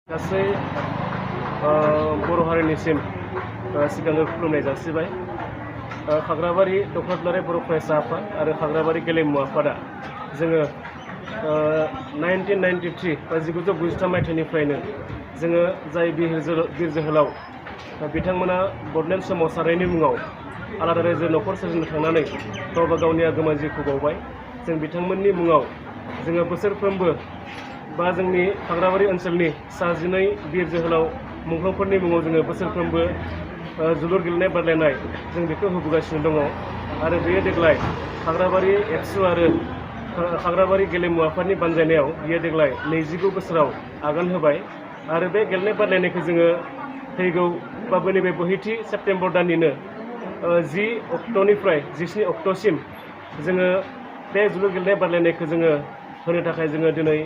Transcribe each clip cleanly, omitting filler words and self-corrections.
गासै बर' हारिनिसिम सिगांनो खुलुमनाय जासिबाय। खाग्राबारि डक्टर दुलाराय बर' फरायसा आफाद आरो खाग्राबारि गेलेमु आफादा जोङो 1993 बा 1993 मायथाइनिफ्रायनो जोङो जाय बिर जोहोलाव बिथांमोना बडलेण्ड सोमावसारनायनि मुङाव आलादा रायजो न'खर सोरजिनो थांनानै गावबा गावनि आगोमा जिउखौ बावबाय। जों बिथांमोननि मुङाव जोङो बोसोरफ्रोमबो बा जोंनि खाग्राबारि ओनसोलनि 12 बिर जोहोलाव मुंख्लंफोरनि मुङाव जोङो बोसोरफ्रोमबो जोलुर गेलेनाय बादायलायनाय जों बेखौ होबोगासिनो दङ आरो बेयो देग्लाय खाग्राबारि एबसु आरो खाग्राबारि गेलेमु आफादनि बानजायनायाव बियो देग्लाय 29 बोसोराव आगान होबाय आरो बे गेलेनाय बादायलायनायखौ जोङो फैगौ बा नैबे बोहैथि सेप्तेम्बर दाननिनो 10 अक्ट'निफ्राय 17 अक्ट'सिम जोङो बे जोलुर गेलेनाय बादायलायनायखौ जोङो होनो थाखाय जोङो दिनै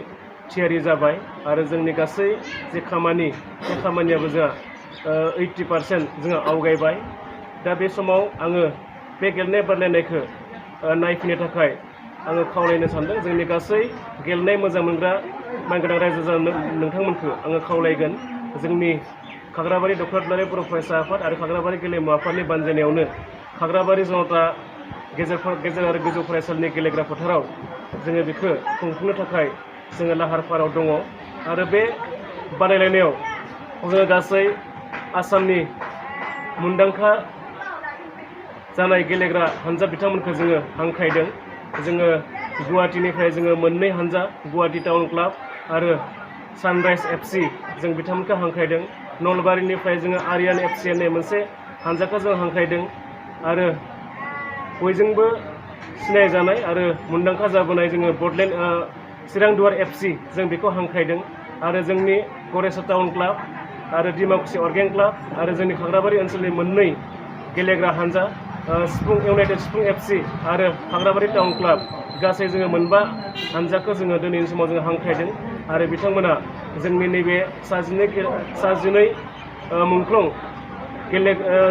थियारि जाबाय आरो जोंनि गासै जे खामानि बे खामानियाबो जोंहा 80% जोंहा आवगायबाय। दा बे समाव आङो बे गेलेनाय बादायलायनायखौ नायफैनो थाखाय आङो खावलायनो सानदों जोंनि गासै गेलेनाय मोजां मोनग्रा मानगोनां रायजो नोंथांमोनखौ आङो खावलायगोन जोंनि खाग्राबारि डक्टर दुलाराय बर' फरायसा आफाद आरो खाग्राबारि गेलेमु आफादनि बानजायनायावनो खाग्राबारि जनता गेजेर आरो गोजौ फरायसालिनि गेलेग्रा फोथाराव जोङो बेखौ खुंफुंनो थाखाय जोङो लाहार फाहाराव दङ आरो बे बादायलायनायाव जोङो गासै आसामनि मुंदांखा जानाय गेलेग्रा हानजा बिथांमोनखौ जोङो हांख्रायदों। जोङो गुवाहाटीनिफ्राय जोङो मोननै हानजा गुवाहाटी टाउन क्लाब आरो सानराइज एफसि जों बिथांमोनखौ हांख्रायदों। नलबारिनिफ्राय जोङो आरियान एफसि होननाय मोनसे हानजाखौ जों हांख्रायदों आरो बयजोंबो सिनायजानाय आरो मुंदांखा जाबोनाय जोङो बडलेण्ड चिरांदुवार एफसि जों बेखौ हांख्रायदों आरो जोंनि गरेस्वर टाउन क्लाब आरो डिमाकुसि अर्गें क्लाब आरो जोंनि खाग्राबारि ओनसोलनि मोननै गेलेग्रा हानजा इउनाइटेड सिफुं एफसि आरो खाग्राबारि टाउन क्लाब गासै जोङो मोनबा हानजाखौ जोङो दिनैनि समाव जोङो हांख्रायदों आरो बिथांमोना जोंनि नैबे 12 मुंख्लं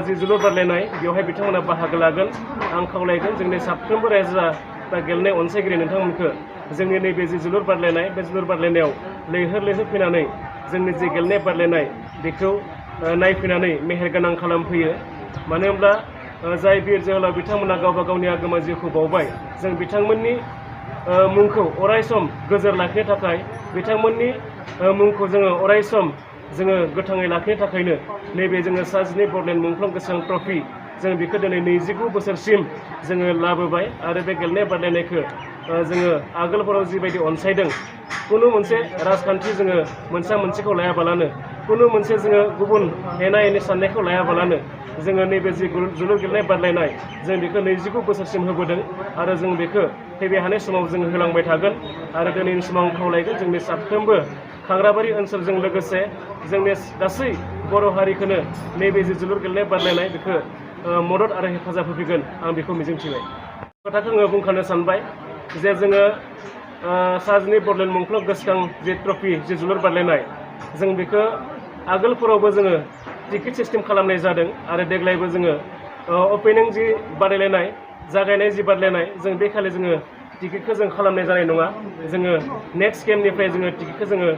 जि जोलुर बादायलायनाय बेवहाय बिथांमोना बाहागो लागोन। आं खावलायगोन जोंनि साफ्रोमबो रायजो बा गेलेनाय अनसायगिरि नोंथांमोनखौ जोंनि नैबे जि जोलुर बादायलायनाय बे जोलुर बादायलायनायाव लैहोर फैनानै जोंनि जि गेलेनाय बादायलायनाय बेखौ नायफैनानै मेहेरगोनां खालामफैयो। मानो होनब्ला जाय बिर जोहोलाव बिथांमोना गावबा गावनि आगोमा जिउखौ बावबाय जों बिथांमोननि मुंखौ अरायसम गोजोर लाखिनो थाखाय बिथांमोननि मुंखौ जोङो अरायसम जोङो गोथाङै लाखिनो थाखायनो नैबे जोङो 12 बडलेण्ड मुंख्लं गोसोखां ट्रफि जों बेखौ दिनै 29 बोसोरसिम जोङो लाबोबाय आरो बे गेलेनाय बादायलायनायखौ जोङो आगोलफोराव जिबायदि अनसायदों खुनु मोनसे राजखान्थि जोङो मोनसेखौ लायाबालानो खुनु मोनसे जोङो गुबुन एना एनि साननायखौ लायाबालानो जोङो नैबे जि जोलुर गेलेनाय बादायलायनाय जों बेखौ 29 बोसोरसिम होबोदों आरो जों बेखौ फैबाय थानाय समाव जोङो होलांबाय थागोन आरो दिनैनि समाव आं खावलायगोन जोंनि साफ्रोमबो खाग्राबारि ओनसोलजों लोगोसे जोंनि गासै बर' हारिखौनो नैबे जि जोलुर गेलेनाय बादायलायनाय बेखौ मदद आरो हेफाजाब होफैगोन आं बेखौ मिजिंथिबाय। खोथाखौ आङो बुंखानो सानबाय जे जोङो 12 बडलेण्ड मुंख्लं गोसोखां जि ट्रफि जि जोलुर बादायलायनाय जों बेखौ आगोलफोरावबो जोङो टिकेट सिस्टेम खालामनाय जादों आरो देग्लायबो जोङो अपेनिं जि बादायलायनाय जागायनाय जि बादायलायनाय जों बे खालि जोङो टिकेटखौ जों खालामनाय जानाय नङा। जोङो नेक्स्ट गेमनिफ्राय जोङो टिकेटखौ जोङो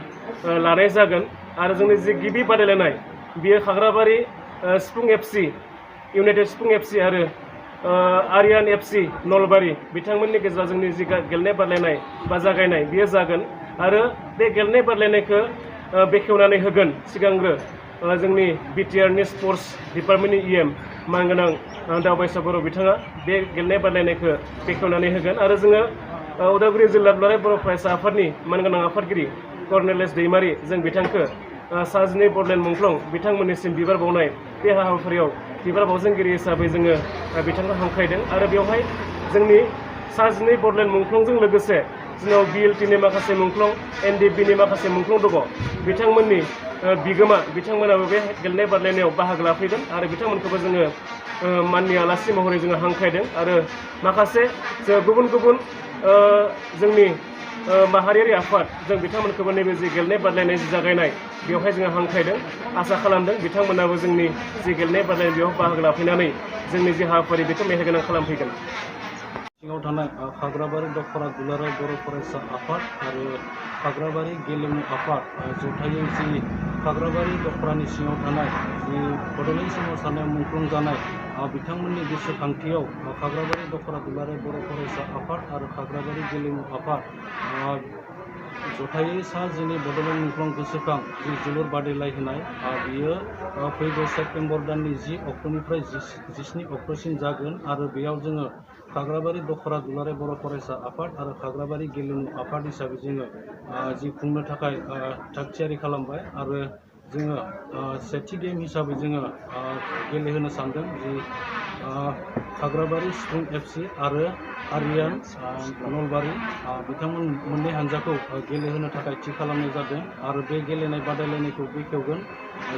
लानाय जागोन आरो जोंनि जि गिबि बादायलायनाय बियो खाग्राबारि सिफुं एफसि इउनाइटेड सिफुं एफसि आरो आरियान एफसि नलबारि बिथांमोननि गेजेराव जोंनि जि गेलेनाय बादायलायनाय बा जागायनाय बियो जागोन आरो बे गेलेनाय बादायलायनायखौ बेखेवनानै होगोन सिगांग्रो जोंनि बिटिआरनि स्पर्ट्स डिपार्टमेन्टनि इएम मानगोनां दावबायसा बर' बिथाङा बे गेलेनाय बादायलायनायखौ बेखेवनानै होगोन आरो जोङो उदालगुरि जिल्ला दुलाराय बर' फरायसा आफादनि मानगोनां आफादगिरि कर्नेलेस दैमारि जों बिथांखौ 12 बडलेण्ड मुंख्लं बिथांमोननिसिम बिबार बावनाय बे हाबाफारियाव बिबार बावजेनगिरि हिसाबै जोङो बिथांखौ हांख्रायदों आरो बेवहाय जोंनि 12 बडलेण्ड मुंख्लंजों लोगोसे जोंनाव बिएलटिनि माखासे मुंख्लं एनडिएफबिनि माखासे मुंख्लं दङ बिथांमोननि बिगोमा बिथांमोनाबो बे गेलेनाय बादायलायनायाव बाहागो लाफैगोन आरो बिथांमोनखौबो जोङो माननि आलासि महरै जोङो हांख्रायदों आरो माखासे गुबुन जोंनि माहारियारि आफाद जों बिथांमोनखौबो नैबे जि गेलेनाय बादायलायनाय जि जागायनाय बेवहाय जोङो हांख्रायदों आसा खालामदों बिथांमोनाबो जोंनि जि गेलेनाय बादायलायनाय बेयाव बाहागो लाफैनानै जोंनि जि हाबाफारि बेखौ मेहेरगोनां खालामफैगोन। सिङाव थानाय खाग्राबारि डक्टर दुलाराय बर' फरायसा आफाद आरो खाग्राबारि गेलेमु आफाद जथायै जि खाग्राबारि दखरानि सिङाव थानाय जि बड'लेण्ड सोमावसारनायाव मुंख्लं जानाय बिथांमोननि गोसोखांथियाव खाग्राबारि दखरा दुलाराय बर' फरायसा आफाद आरो खाग्राबारि गेलेमु आफाद जथायै सा जिनै बड'लेण्ड मुंख्लं गोसोखां जि जोलुर बादायलायहोनाय बियो फैगौ सेप्तेम्बर दाननि 10 अक्ट'निफ्राय 17 अक्ट'सिम जागोन आरो बेयाव जोङो खाग्राबारि दखरा दुलाराय बर' फरायसा आफाद आरो खाग्राबारि गेलेमु आफाद हिसाबै जोङो जि खुंनो थाखाय थाग थियारि खालामबाय आरो जोङो सेथि गेम हिसाबै जोङो गेलेहोनो सानदों जि खाग्राबारि सिफुं FC आरो आरियान नलबारि बिथांमोन मोननै हानजाखौ गेलेहोनो थाखाय थि खालामनाय जादों आरो बे गेलेनाय बादायलायनायखौ बेखेवगोन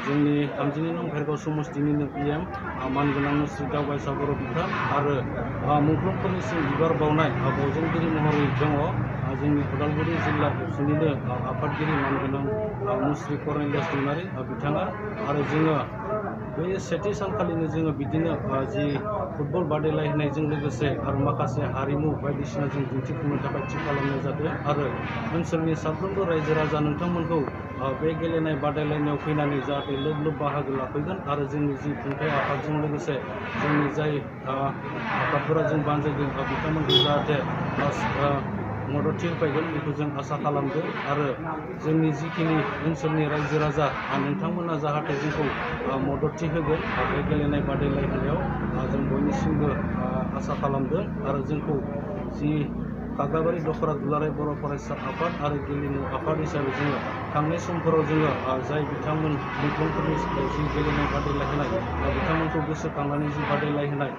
जोंनि 32 नं भेरगाव समस्तिनिनो PM मानगोनां मुस्रि दावबायसा बर' बिफा आरो मुंख्लंफोरनिसिम बिबार बावनाय बावजेनगिरि महरै दङ जोंनि उदालगुरि जिल्ला एबसुनिनो आफादगिरि मानगोनां मुस्रि करनेलियास दैमारि बिथाङा आरो जोङो बे सेथि सानखालिनो जोङो बिदिनो जि फुटबल बादायलायनायजों लोगोसे आरो माखासे हारिमु बायदिसिना जों दिन्थिफुंनो थाखाय थि खालामनाय जादों आरो ओनसोलनि साफ्रोमबो रायजो राजा नोंथांमोनखौ बे गेलेनाय बादायलायनायाव फैनानै जाहाथे लोब लोब बाहागो लाफैगोन आरो जोंनि जि खुंथाय आफादजों लोगोसे जोंनि जाय आफादफोरा जों बानजायदों बिथांमोनखौ जाहाथे मददथि होफैगोन बेखौ जों आसा खालामदों आरो जोंनि जिखिनि ओनसोलनि रायजो राजा नोंथांमोना जाहाथे जोंखौ मददथि होगोन बे गेलेनाय बादायलायनायाव जों बयनिसिमबो आसा खालामदों आरो जोंखौ जि खाग्राबारि दखरा दुलाराय बर' फरायसा आफाद आरो गेलेमु आफाद हिसाबै जोङो थांनाय समफोराव जोङो जाय बिथांमोन मुंख्लंफोरनि जि गेलेनाय बादायलायहोनाय बिथांमोनखौ गोसोखांनानै जि बादायलायहोनाय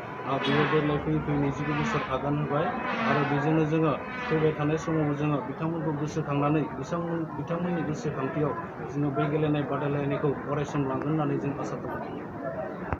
बेयो देग्लाय फैयै 29 बोसोर आगान होबाय आरो बेजोंनो जोङो फैबाय थानाय समावबो जोङो बिथांमोनखौ गोसोखांनानै बिथांमोननि गोसोखांथियाव जोङो बे गेलेनाय बादायलायनायखौ अरायसम लांगोन होननानै जों आसा खालामो।